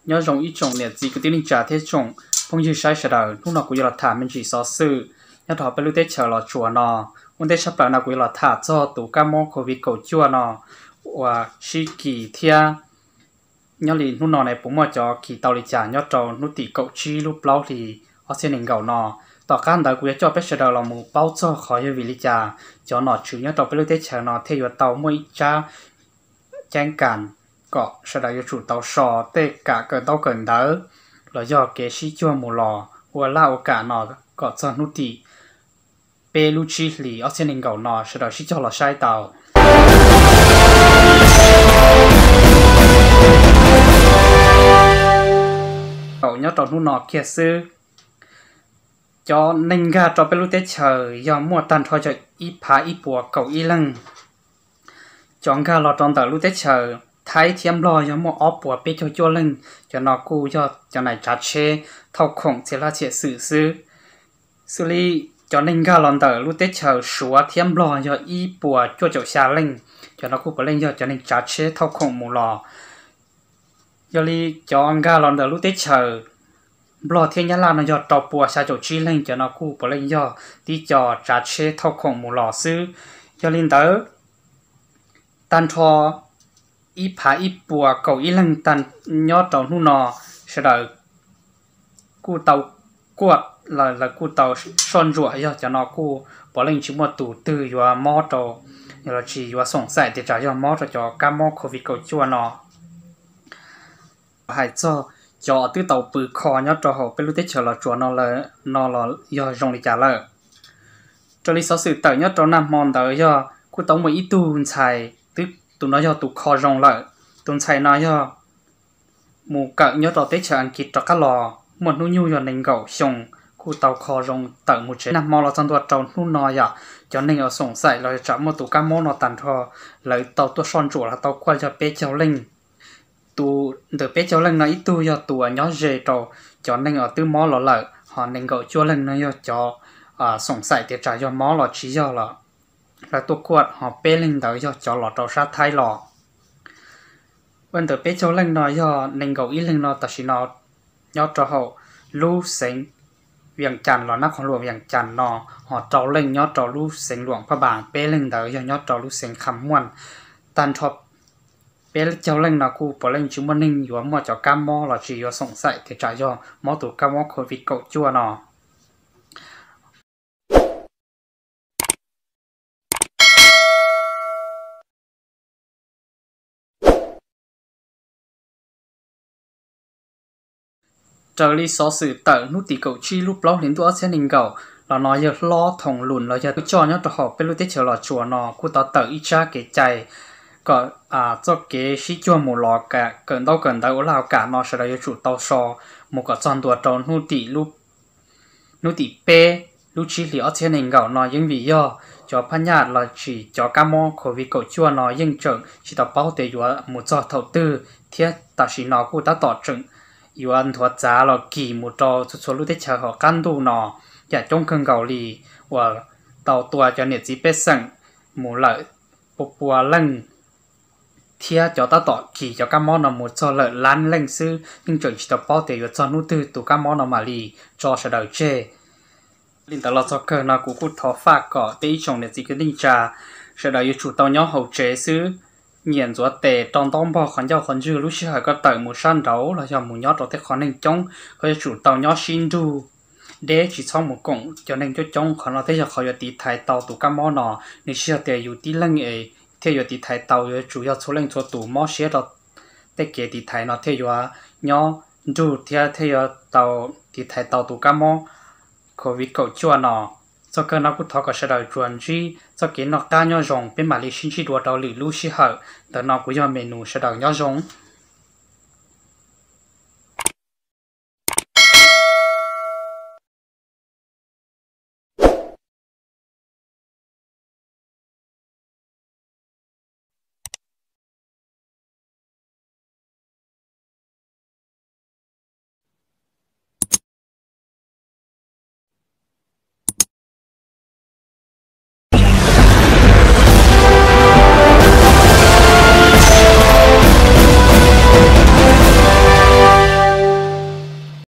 Nyob zoo ib tsoom niam txiv kwv tij neej tsa thiab tsoom phooj ywg saib sawv daws, hnub no kuv yuav los tham me ntsis xov xwm nyob rau hauv peb lub teb chaws Los Tsuas no. Ua ntej tshaj plaws no kuv yuav los tham txog tus kab mob covid kaum cuaj no uas sib kis thiab nyob li hnub no ne puas muaj cov kis tau li cas nyob rau hnub tim kaum tsib lub plaub hlis ob txhiab nees nkaum no. Tom qab ntawd kuv yuav coj peb sawv daws los mus paub txog qhov yog vim li cas cov nom tswv nyob rau peb lub teb chaws no thiaj yuav tau muaj ib tsab ceeb kam kom sawv daws yuav tsum tau so tej kam kawm ntaub kawm ntawv los yog kev sib cuag mus los ua laj ua kam no kom txog hnub tim peb lub tsib hlis ob txhiab nees nkaum no sawv daws sib cog los saib tau. Nyob rau hnub no kiag xwb, cov neeg nkag rau peb lub teb chaws yog muaj tag nrho yog ib phav ib puas kaum ib leeg. Cov nkag los rau ntawm lub teb chaws Thaib thiab Nplog yog muaj ob puas peb caug cuaj leeg, cov no kuj yog cov neeg tsav tsheb thauj khoom txhia laj txhia xwm xwb. Xws li cov neeg nkag los ntawm lub teb chaws Suav thiab Nplog yog ib puas cuaj caum xya leej, cov no kuj puav leej yog cov neeg tsav tsheb thauj khoom mus los. Yog li cov nkag los ntawm lub teb chaws Nplog thiab Nyab Laj no yog rau pua xya caum tsib leeg, cov no kuj puav leej yog tib co tsav tsheb thauj khoom mus los xwb. Yog li ntawd, tag nrho ib phav ib puas kaum ib leeg tag nyob rau hnub no sawv daws kuj tau kuaj, lawv kuj tau soj ntsuam, yog cov no kuj puav leej tsis muaj tus twg yuav mob rau los tsis yuav xoom xaim tias tsam yog mob rau cov kab mob covid kaum cuaj no. Hais txog cov twb tau pw kho nyob rau hauv peb lub teb chaws Los Tsuas no los yog zoo li cas lawm. Raws li xov xwm tawm nyob rau nag hmo ntawd yog kuj tau muaj ib tug ntxhais twb, tus no yog tus kho zoo lawm. Tus ntxhais no yog mus kawm nyob rau teb chaws Askiv rov qab los muaj hnub nyoog yog nees nkaum xyoo, kuj tau kho zoo tawm mus tsev. Nag hmo los txog ntua rau hnub no yom, cov neeg uas xoom xaim los yog tsam muaj tus kab mob no tag nrho lawv tau tuaj soj ntsuam los tau kuaj yog peb caug leej. Tus ntawm peb caug leej no ib tug yog tus uas nyob ze rau cov neeg uas twb mob los lawm, ho nees nkaum cuaj leej no yog cov xoom xaim tias tsam yog mob los tsis yog los lawv tuaj kuaj, ho peb leeg ntawd yog cov los rau sab Thaib los. Ua ntawm peb caug leej no yog nees nkaum ib leeg no tam sim no nyob rau hauv lub xeev Vias Cas los nab qhov luam Vias Cas no, ho rau leej nyob rau lub xeev Luam Phaj Npas, peb leeg ntawd yog nyob rau lub xeev Kham Muam. Tag nrho peb caug leej no kuj puav leej tsis muaj neeg yuav muaj cov kab mob los tsis yuav xoom xaim tias tsam yog mob tus kab mob covid kaum cuaj no. Raws li xov xwm tawm hnub tim kaum tsib lub plaub hlis ntuj ob txhiab nees nkaum los no yawg hlob Thoom Lus los yog tub coj nyob rau hauv peb lub teb chaws Los Tsuas no kuj tau tawm ib tsab kev cai kom txoj kev sib cuag mus los, kawm ntaub kawm ntawv ua laj ua kam no sawv daws yuav tsum tau so mus kom txog ntua rau hnub tim hnub tim peb lub tsib hlis ob txhiab nees nkaum no yeej vim yog cov phaj nyaj los sis cov kab mob covid kaum cuaj no yeej tseem tsis tau paub tias yuav mus txog thaum twg thiab tam sim no kuj tab tom tseem yuav nthuav txav los kis mus rau txhua txhua lub teb chaws hauv qab ntuj no yam coob kawg nkaus li, uas tau tua cov niam txiv pej xeem mus lawm pua pua leej thiab cov tab tom kis cov kab mob no mus txog lawm lab leej xwb, yeej tseem tsis tau paub tias yuav txog hnub twg tus kab mob no mam li tso sawv daws tseg. Li ntawd los txog kawg no kuv kuj thov faj kom peb ib tsoom niam txiv kwv tij neej tsa sawv daws yuav tsum tau nyob hauv tsev xwb, nyiam ntxuav tes rau ntaub npog qhov ncauj qhov ntswg, lub sij hawm koj tawm mus sab nraud los yog mus nyob rau tej qhov neeg coob koj yuav tsum tau nyob sib nrug deb, tsis txhob mus koom cov neeg coob coob. Qhov no thiaj yog qhov yuav tiv thaiv tau tus kab mob no. Nws tsis yog tias yus tib leeg es thiaj yuav tiv thaiv tau, yuav tsum yog txhua leej txhua tus mob siab rau tej kev tiv thaiv no thiaj yuav nyob nrug thiab thiaj yuav tau tiv thaiv tau tus kab mob covid kaum cuaj no. Txog kawg no kuj thov kom sawv daws tsuas ntsib txoj kev noj qab nyob zoo, peb mam li sib ntsib dua rau lwm lub sij hawm. Ntawm no kuv yog Me Nus, sawv daws nyob zoo.